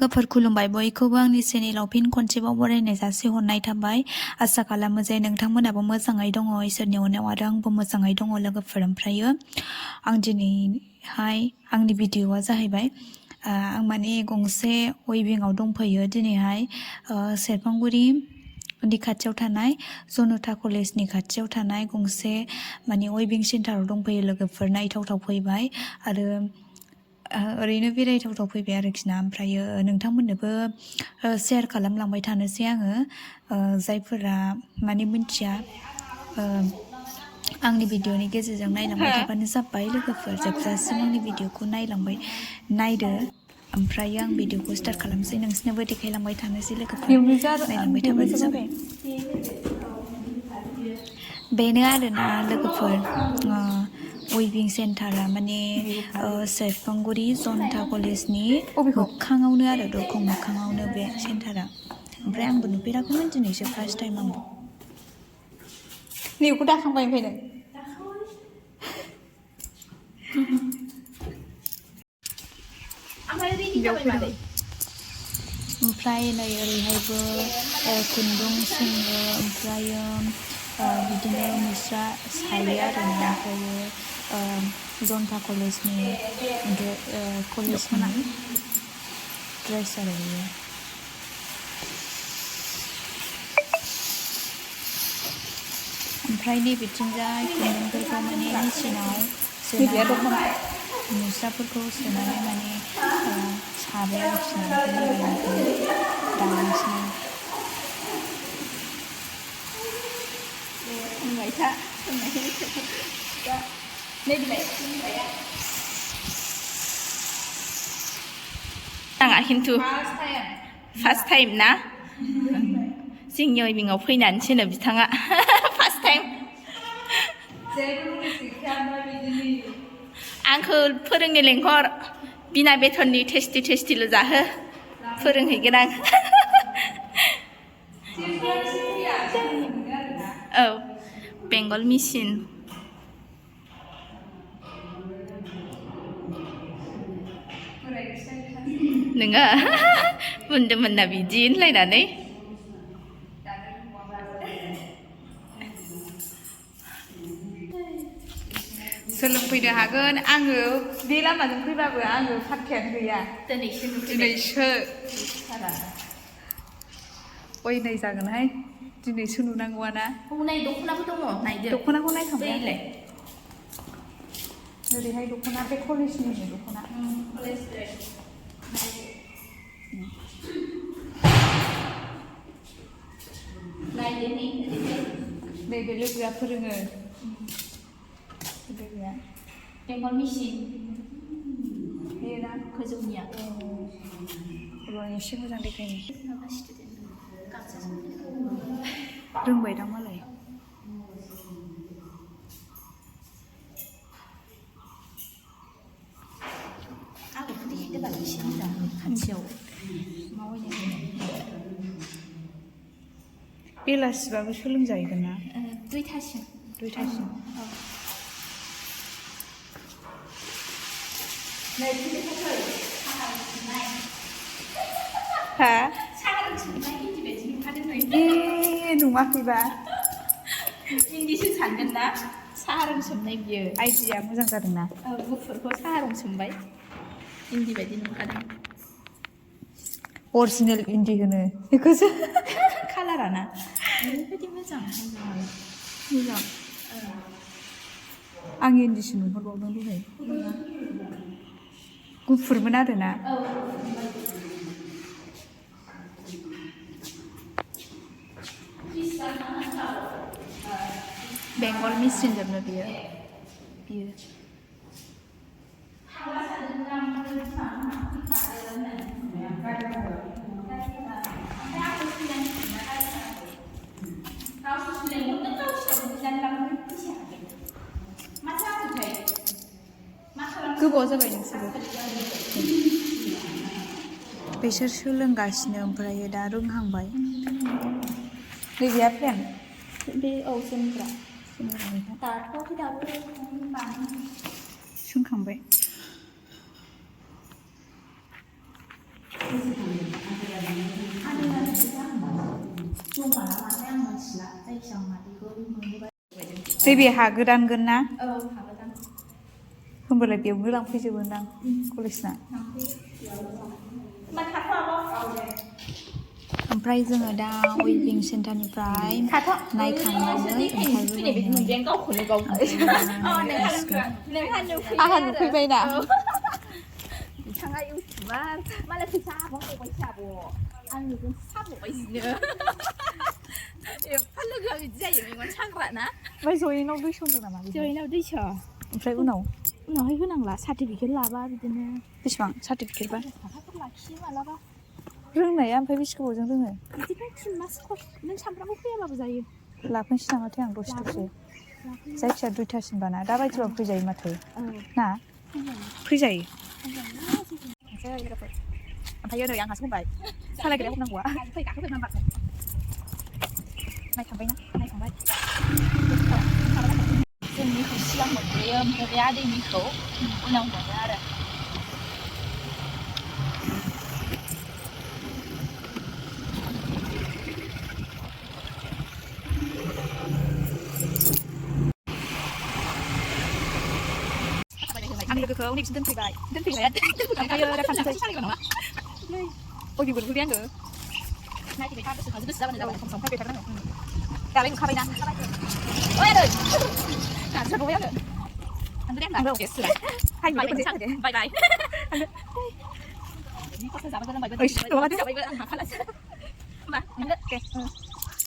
लोगोफोर खुलुमबाय बयखौबो आंनि चेनेलाव फिन खनसेबाव बरायनाय जासिहरनाय थाबाय आसा खालामो जे नोंथांमोनाबो मोजाङै दङ इसोरनि अननायाव आरो आंबो मोजाङै दङ लोगोफोर ओमफ्रायो आं दिनैहाय आंनि भिडिअआ जाहैबाय आं माने गंसे वेबिंआव दंफैयो दिनैहाय सेरफांगुरि नि खाथियाव थानाय जनता कलेजनि खाथियाव थानाय गंसे माने वेबिं सेन्टाराव दंफैयो लोगोफोर नायथावथाव फैबाय आरो ओरैनो बेरायथावथाव फैबाय आरोखि ना ओमफ्रायो नोंथांमोननोबो शेयार खालामलांबाय थानोसै आङो जायफोरा माने मिन्थिया आंनि भिडिअनि गेजेरजों नायलांबाय थाबानो जाबाय लोगोफोर जोबजासिम आंनि भिडिअखौ नायदो ओमफ्राय आं भिडिअखौ स्टार्ट खालामसै नोंसिनोबो देखायलांबाय थानोसै लोगोफोर नायलांबाय थाबानो जाबाय बेनो आरोना लोगोफोर वेबिं सेन्टारा माने सेरफांगुरि जनता कलेजनि मोखाङावनो आरो दरखं मोखाङावनो बे सेन्टारा ओमफ्राय आंबो नुफेराखैमोन दिनैसो फार्स्ट टाइम आंबो नैखौ दाखांबाय ओमफ्राय नों ओमफ्राय नै ओरैहायबो खुन्दुं सोङो ओमफ्रायो बिदिनो मुस्रा सायो आरोना ओमफ्रायो जनता कलेजनि ड्रेस आरो बेयो ओमफ्राय नैबेथिंजाय खुन्दुंफोरखौ माने मेचिनाव सोनानै मुस्राफोरखौ सोनानै माने सारो आरोखि ना दागासिनो आंहा खिन्थु फार्स्ट टाइम ना जोंनि वेबिंआव फैनानैसोनो बिथाङा फार्स्ट टाइम आंखौ फोरोंनो लेंहर बिना बेथननि टेस्टिल' जाहो फोरोंहैगोन आं औ बेंगल मेसिन नोङो बुंदोंमोन ना बिदि होनलायनानै सोलोंफैनो हागोन आङो बे लामाजों फैबाबो आङो फाक्कायानो गैया दिनैसो ओइ नै जागोनहाय दिनैसो नुनांगौआना दख'नाबो दङ नायदो दख'नाखौ नायखांबाय ओरैहाय दख'ना बे कलेजनि दख'ना नैबे लोगोआ फोरोङो लोगोआ बेंगल मेसिन बेना गोजौनिया एसे मोजां देखायनो रोंबाय दां मालाय खाथियाव बेलासिबाबो सोलोंजाहैगोन ना दुइथासिम हा नुवाखैबा इंलिससो सानगोन ना साहा रं सोमनाय बियो आइडिया मोजां जादोंना गुफुरखौ साहा रं सोमबाय इन्दि बायदि नुखादों अरिजिनेल इन्दि होनो बेखौसो कालारा ना ओरैबायदि मोजां आं इन्दिसो नुहरबावदों दहाय गुफुरमोन आरोना बेंगल मेसिन जोबनो बियो गोबाव जाबाय नोंसोरो बिसोर सोलोंगासिनो ओमफ्रायो दा रोंहांबाय नैबेया फेन बे जोमग्रा दाथ'वाखै दाबो सोंखांबाय नैबे हा गोदानगोन ना หาประจำ होमबालाय बेयावनो लांफैजोबोदां कलेजनाมันทักว่าเอาเลย ओमफ्राय जोङो दा वेभिं सेन्टारनिफ्राय नायखांनानै ओंखारबोबाय หนูแย่งก็คนเลยก็อ๋อในพันอยู่ อาหารफैबायนะ ทั้งอายุถือว่ามาแล้วคือชาเพราะไปชาบัวอันนี้เป็นชาบัวไปสิเนอะเดี๋ยวพันลูกเราอยู่ใจอย่างนี้มันช่างกว่านะ ไม่โซยนอกด้วยชมตรงไหนมา เจอแล้วด้วยเฉย ओमफ्राय उनाव หน่อยขึ้นหนังละซาติฟิเคตลาบ้าบิดเนอ बेसेबां सार्टिफिकेट बा ถ้าก็ลาขี้มาแล้วก็ रोंनाया ओमफ्राय बेसे गोबावजों रोङो बिदिनो 3 मास कर्स नों सानफ्रामबो फैयाबाबो जायो लाफैनोसै नामाथाय आं दसे दसे जायखिया 2थासिमबा ना दा बायदिबा फैजायो माथो เออ ना फैजायो ใช่แล้วก็ ओमफ्राय नै आंहासो बुंबाय सालायग्राया हमनांगौआ เคยกักเคยมาบัด नायखांबायना ในของบ้านजोंनि खौ सिगां मोनग्रोयो ओमफ्राय बे आदैनिखौ उनाव मोनो आरो आंनि लोगोखौ नै बिसिम दोनफैबाय दोनफैबाय ओमफ्रायो दा खानसै सालायगोन नामा अ बिबो नुफैबाय आङो น่าจะไปข้าวก็คือเขาจะไปซื้อजाबाय सम फैबाय थागोन आङो दालाय ओंखारबायना โอ้ยเลย दासो नुबाय आङो 안드레 आंबो गेसलाय हाय नुबाय खनसे 바이 바이นี่ก็จะจับไปก็ต้องไปก็ต้องไปก็ต้องไปก็ต้องหาข้าวละมาเด็ก